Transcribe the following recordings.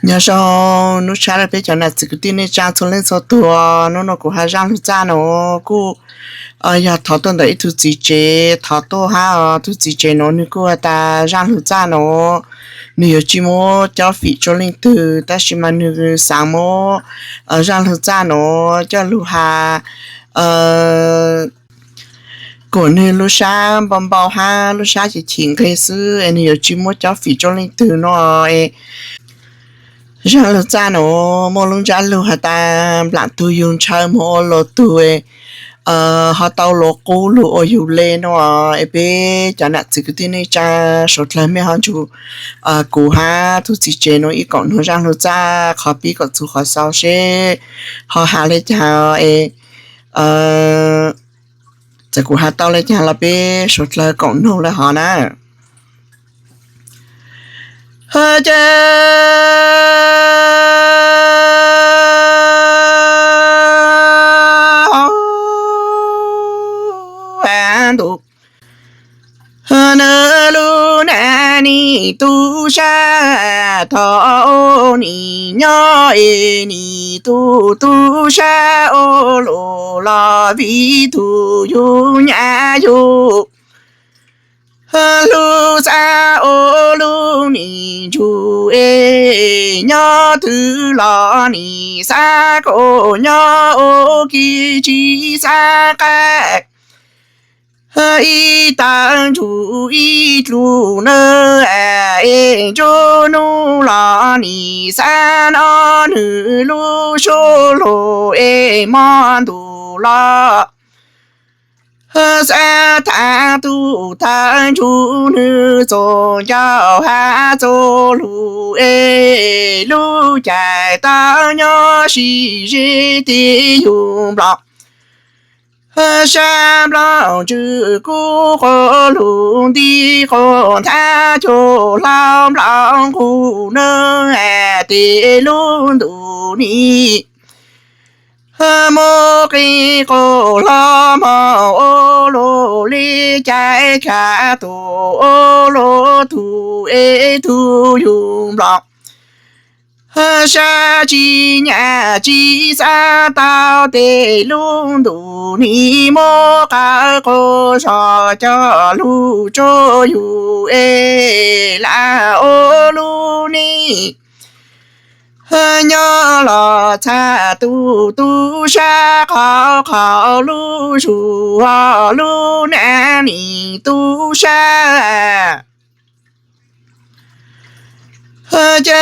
Nyob zoo hnub tshiab rau peb cov nam txiv kwv tij neej tsa txhua leej txhua tus. Hnub no kuv hab zaj lug txaj no kuj yog thov tuaj ntawm ib tug txiv tsev, thov tuaj hab tug txiv tsev no nwg kuj has tas zaj lug txaj no nwg yuav tsi muab cob fim rua leej twg, tab sis mas nwg xaav muab zaj lug txaj no coj lug has kuas nwg lub sab npau npau hab lub sab chim chim nqeg xwb es nwg yuav tsi muab cob fim rua leej twg no. Zaj lug txaj no muaj lub ntsab lug has tas nplaam tug yug ntshaw moog ua luag tug, ho tau luag qub lug ua yug le no. Es peb cov nam txiv kwv tij neej tsa suav dlawg mej ho nrug kuv hab tug txiv tsev no ib koom noog zaj lug txaj qhov pib koom txug qhov xaus seb ho has le caag es txawm kuv has tau le caag los peb suav dlawg koom noog le hov na. Ces ntuj, nws lub nam nim tub sab tau ua nim nyob es nim tub tub sab ua luaj los vim tug yug nyab yug lug xav ua lub nim ntsug es nyob twg los nim xav kom nyob ua ke tsi xav qaib ib tag ntsug ib dlug nawb. Es nruab nub los nim xav noj nwg lub suab luag es mo ntuj los xav tham tug tag ntsug nwg txuas ncauj hab txuas lug es lub caij tau nyob sib zeb tib yug nplom sab nplom ntsws kub quas lug nti quas nthab cuag hlau nplom nqug nawb. Tes lub ntuj nim muaj qe quas hlo moog ua luaj le caij kag tuaj ua luaj tug es tug yug nplom sab tsi nyam tsi xav tau. Tes lub ntuj nim muab qawv quas zog coj lug rua yug es lam ua lub nim nyob los txhaj tug tub sab qhov qhov lub zug lub nam nim tub sab. Ces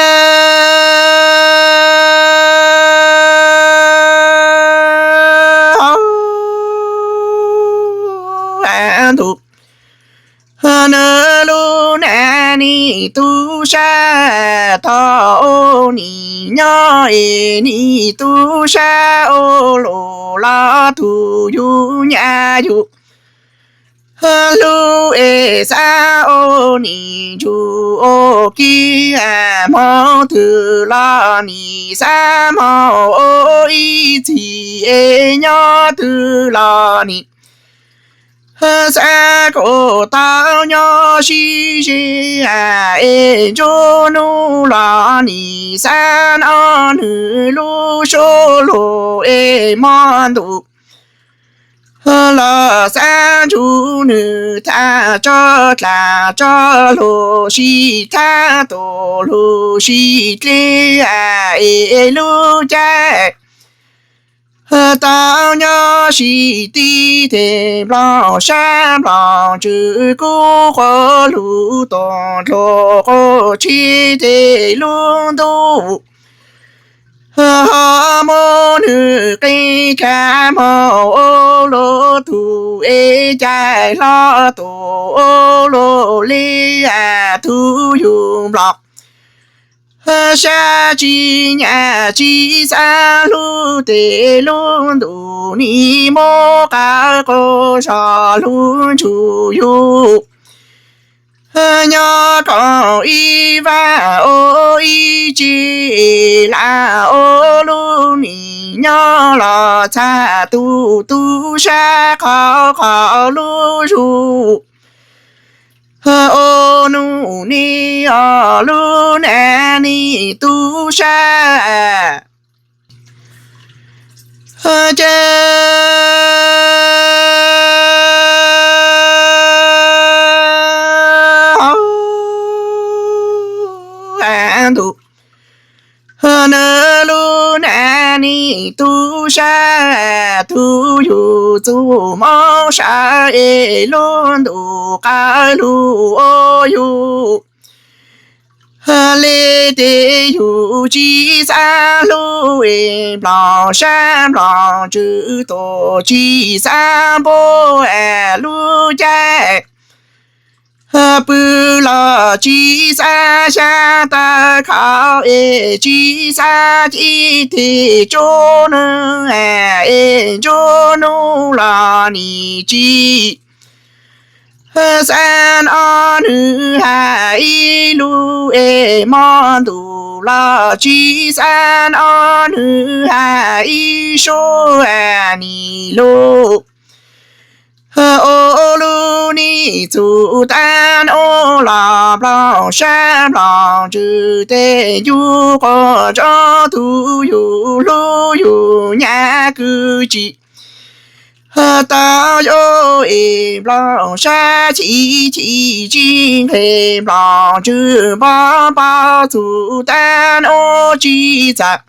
ntuj, nws lub nam nim tub sab tau ua nim nyob es nim tub sab ua luaj los tug yug nyab yug lug es xav ua nim ntsug ua ke hmo twg los nim xav moog ua ib txhis es nyob twg los nim xav kom tau nyob sib zeb es nruab nub los nim xav noj nwg lub suab luag es mo ntuj los xav ntsug nwg tham tso dlaag tso lug sib thab tug lug sib dleb es lub caij tau nyob sib tib teg nplom sab nplom ntsws kub quas lug tuaj dlug quas tsheb tes lub ntuj ho muab nwg qe kag moog ua luaj tug es caij hlo tuaj ua luaj le tug yug nplom sab tsi nyam tsi xav lug. Tes lub ntuj nim muab qawv quas zog lug ntsug yug nyob koom ib vaj ua ib tse, lam ua lub nim nyob los txhaj tug tub sab qhov qhov lub zug Ua lub niag, ua lub niag tub sab, ces ntuj, nws lub niag tub sab, tus yug txuj mob sab es lub ntuj qab lug ua yug li. Tes yug tsis xav hlub es nplog sab nplog ntsws tuag, tsis xav npuab lub caij pw los tsis xav xyab tawv khau es tsis xav cib tig tsuj nws es ntsub nub los nim tsis xav hnov nws hais ib lus es hmo ntuj los tsis xav hnov nws hais ib suab nim lus. Ua lub niag txuj tag nub los nplog sab nplog ntsws tes ncu quas ntsoov tus yug hlub yug nyab kwv tsis tau yuav es nplog sab chim chim tsis nqes nplog ntsws npau npau txuj tag nub tsis txawj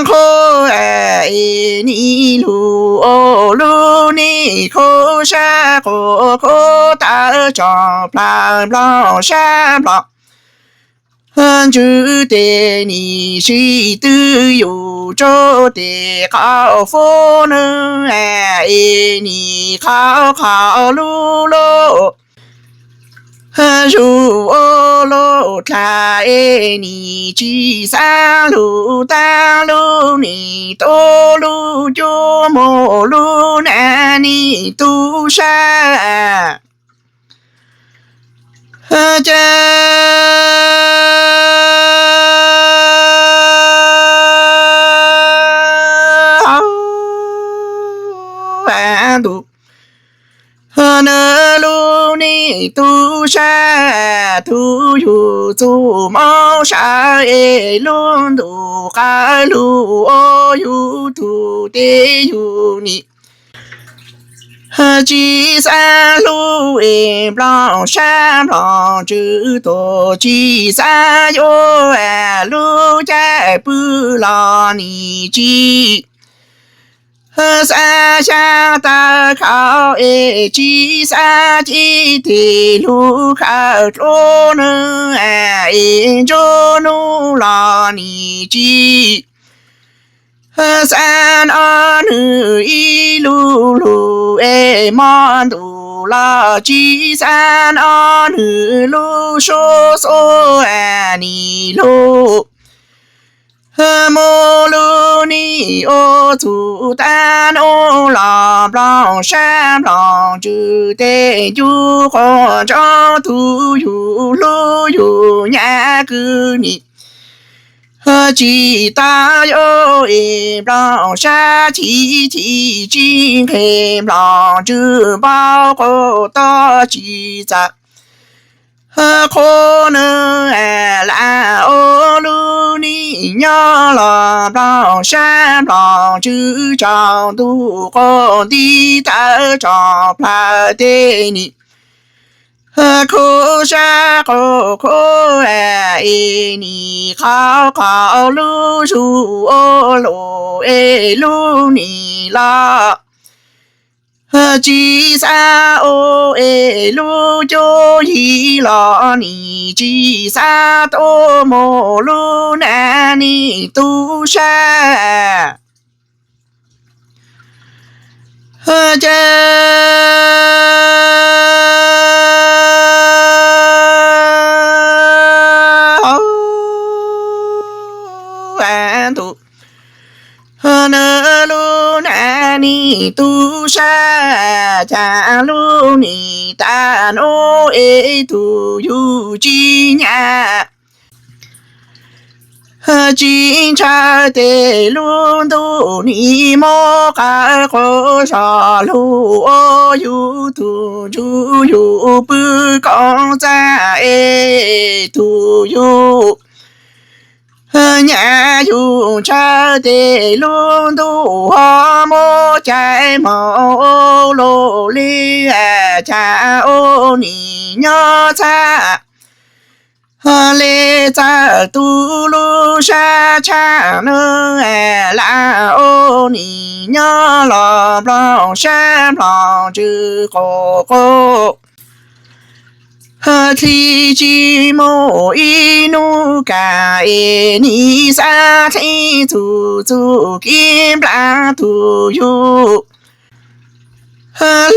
nqhuab es nim lug ua lub niag khuv sab quas khuv tawv tso plawg nplog sab nplog ntsws tes nim sib twv yug rau tes qhov fub nws es nim qhov qhov lub lub zuj ua luj dlha es nim tsis xav lug tag lub nim tub lub cub mus lub niag tub sab. Ces ntuj, nws lub niag tub sab, tus yug txuj mob sab es lub ntuj qab lug ua yug tug tes yug nim tsis xav hlub es nplog sab nplog ntsws tuag, tsis xav yuav lub caij pw los nim tsis xav xyab tawv khau es tsis xav cib tig lug khawm dlua nws es ntsub nub los nim tsis xav hnov nws ib lub lug es hmo ntuj los tsis xav hnov nws lub suab xuab nim lug. Mus lub niag ua txuj tag nub los nplog sab nplog ntsws tes ncu quas ntsoov tus yug hlub yug nyab kwv nim tsis tau yuav es nplog sab chim chim tsis nqes nplog ntsws npau quas tod tsis txawj qhuab nws lam ua lub niag nyob los nplog sab nplog ntsws tsaus ntuj quas nti tawv tso plawg tes nim khuv sab quas khuv es nim qhov qhov lub zuj ua luj es lub nim los tsis xav ua es lub cub yig los nim tsis xav tuaj mus lub niag tub sab. Ces ntuj, nws lub niag tub sab, cas lub niag tag nub es tus yug tsis nyam Tsis ntshaw tes lub ntuj nim muab qawv quas zog lug ua yus tug ntsuj yus pw koom txaj es tug yus nyab yus ntshaw tes lub ntuj ho muab cais moog ua luj li cas ua nim nyob txhaj le txawj tug lub sab tshaj nab lam ua nim nyob los nplooj sab nplooj tsw quas quas dlhi tsis muaj ib nub kam es nim xav dlhi txug txuj kev nplam tug yug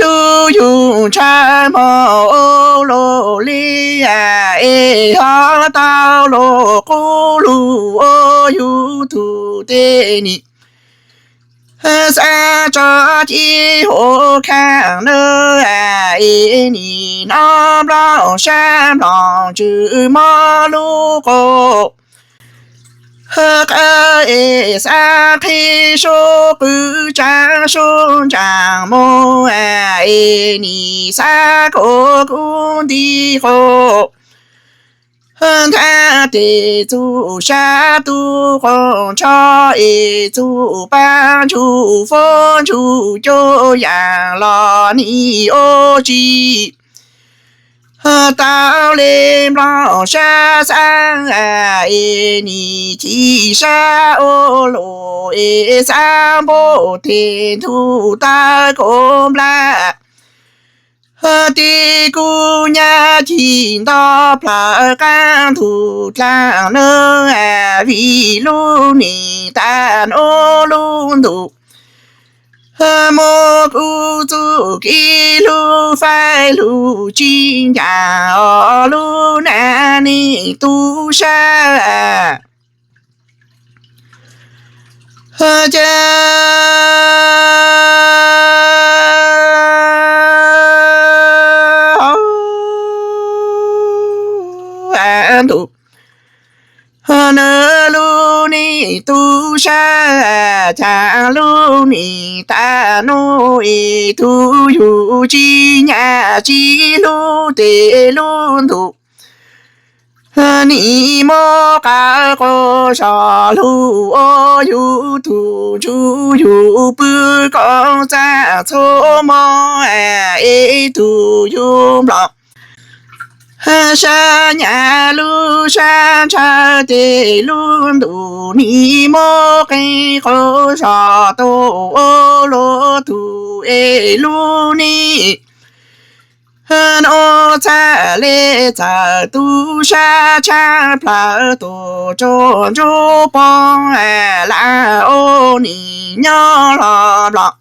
lub yug ntshaw moog ua luj li es ho tau luj qub lug ua yug tug tej nim xav tso ci huv khaaj nab es nim nov nplooj sab nplooj tsw mob lub quas qawv es xav qhib sub qw tsaam sub ntsaam moog es nim xav kuv kuv nti quas nthav tes txuj sab tug quas ntsho es txuj paab ntsuj foob ntsuj cuj yaam los nim ua tsi tau le nplooj sab xav es nim ci sab ua luj es xav npuj tes ntug tawv kuv nplaj tes kuv nyab ci nto plawg qaab ntug dlaag nab vim lub nim taag nuav lub ntuj muab kuv txuj kev lug faib lug tsi ncaam os lub nab nim tub sab ca ntug nab lub nim tub sab ca lub nim taag nuav es tug yug tsi nyam tsi lug tes lub ntuj nim muab qawv quas zog lug ua yug tug ntsuj yug pw koom txaj txhua moog es tug yug nplooj sab nyam lub sab ntshaw tes lub ntuj nim muab qeeb quas zog tuaj ua luj tug es lub nim nuav txhaj le txawm tug sab tshaj plawg tuaj tsuag ntsuj poog lam ua nim nyob los nplooj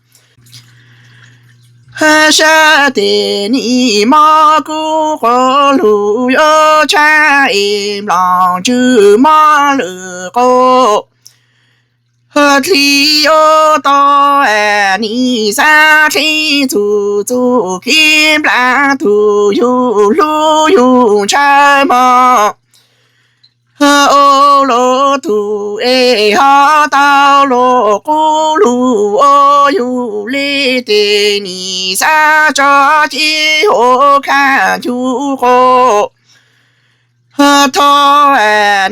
sab tes nim mob kuv quas lug yuav tshaj es nplooj tsw mob lwm quas dlhi yuav tau nim xav dlhi txug txuj kev nplaj tug yug lub yug ntshaw moog ua luj tug es ho tau luj qub lug ua yug le tes nim xav tso ci huv khaaj ncu quas thov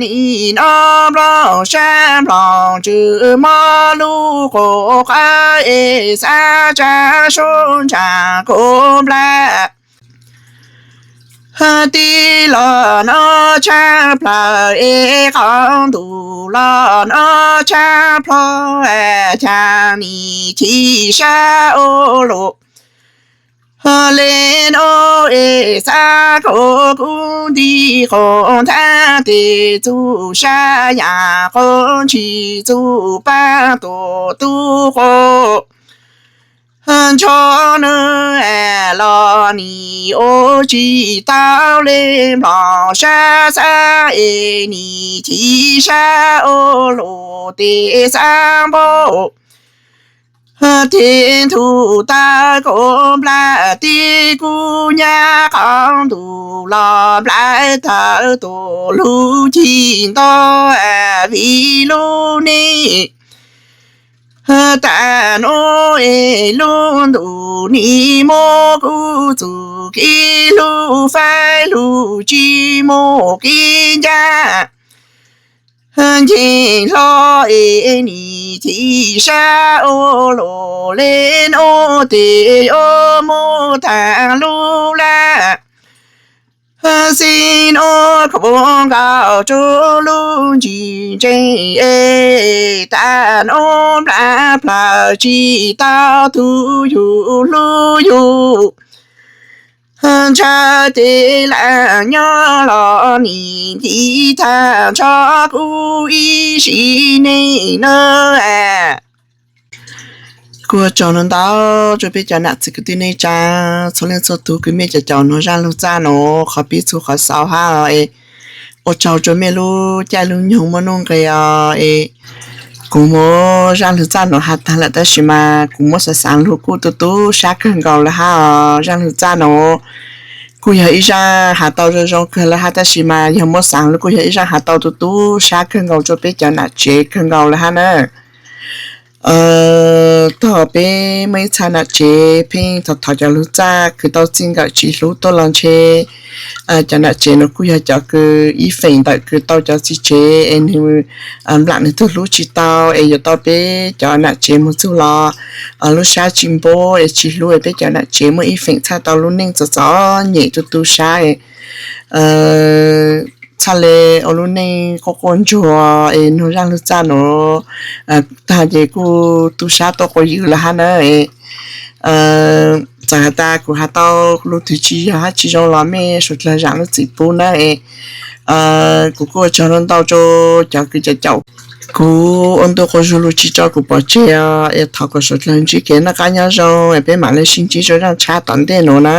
nim nov nplooj sab nplooj tsw mob lub quas qawv es xav tsa sub ntsaam kuv nplaj tij los nov tshaj plawg es qaum ntuj los nov tshaj plawg ca nim ci sab ua luj le nov es xav kuv kuv nti quas nthav tes txuj sab yaam quas ntshis txuj paab tuaj tub quas ntsho nab los nim ua tsis tau le nplooj sab xav es nim ci sab ua luj tes xav npuj Tes ntuj tawv kaum nplaj teb kuj nyab qhov ntuj los nplaj tawv tuaj lub cim nto vim lub neej tag nuav es lub ntuj nim muab kuv txuj kev hlub faib lug tsis muaj kev ncaj. Nceeg hlo es nim thim sab ua luaj le nuav tes yuav muab taag lub laj xib nuav khuv nkaus rua lub ntsis ntseeg es tag nuav nplaj plawg tsis tau tug yug hlub yug. Ntshaw tes laj nyob los nim nci tag nrho kuv ib sim neej nawb. Kuj ua tsaug ntau ntau rua peb cov nam txiv kwv tij neej tsaa txhua leej txhua tug kws mej caum caum nuav zaaj lug txaj nuav qhov pib txug qhov xaus hab es ua tsaug rua mej lub caij lub nyoog muaj nuj nqes os es kuv muab zaaj lug txaj nuav has taag lawm tab sis mas kuv muab xaav xaav lug kuj tu tu sab kawg nkaus lawm hab os. Zaaj lug txaj nuav kuj yog ib zaaj has tau zoo zoo kawg lawm hab tab sis mas yog muab xaav lug kuj yog ib zaaj has tau tu tu sab kawg nkaus rua peb cov nam tsev kawg nkaus lawm hab na. Tog peb muaj ib txha nam tsev pheej thov thov cov lug txaj kws tau txij nkawm tsis hlub tuaj los ntshe cov nam tsev nuav kuj yog cov kws ib feem ntawm kws tau cov txiv tsev es nwg nplam nwg tug hlub tsis tau es yuav tau peb cov nam tsev moog txug los lub sab tsis npuab es tsis hlub es peb cov nam tsev muaj ib feem txhaj tau lub neej txom txom nyem tu tu sab txhaj le ua lub neej quaj quaj ntsuag es nug zaaj lug txaj nuav tag ces kuj tu sab tuaj quas ywg lawm hab na. Txawm has tas kuv has tau lub twg tsis yog hab tsis zoo los mej suav dlawg zaam lub txim pub na. Kuv kuj ua tsaug ntau ntau rua cov kws caum caum kuv ua ntu quas zug lug tsis tso kuv pov tseg os es thov kom suav dlawg ntsib kev noj qab nyob zoo es peb mam le sib ntsib rua zaaj tshab tom ntej nuav na.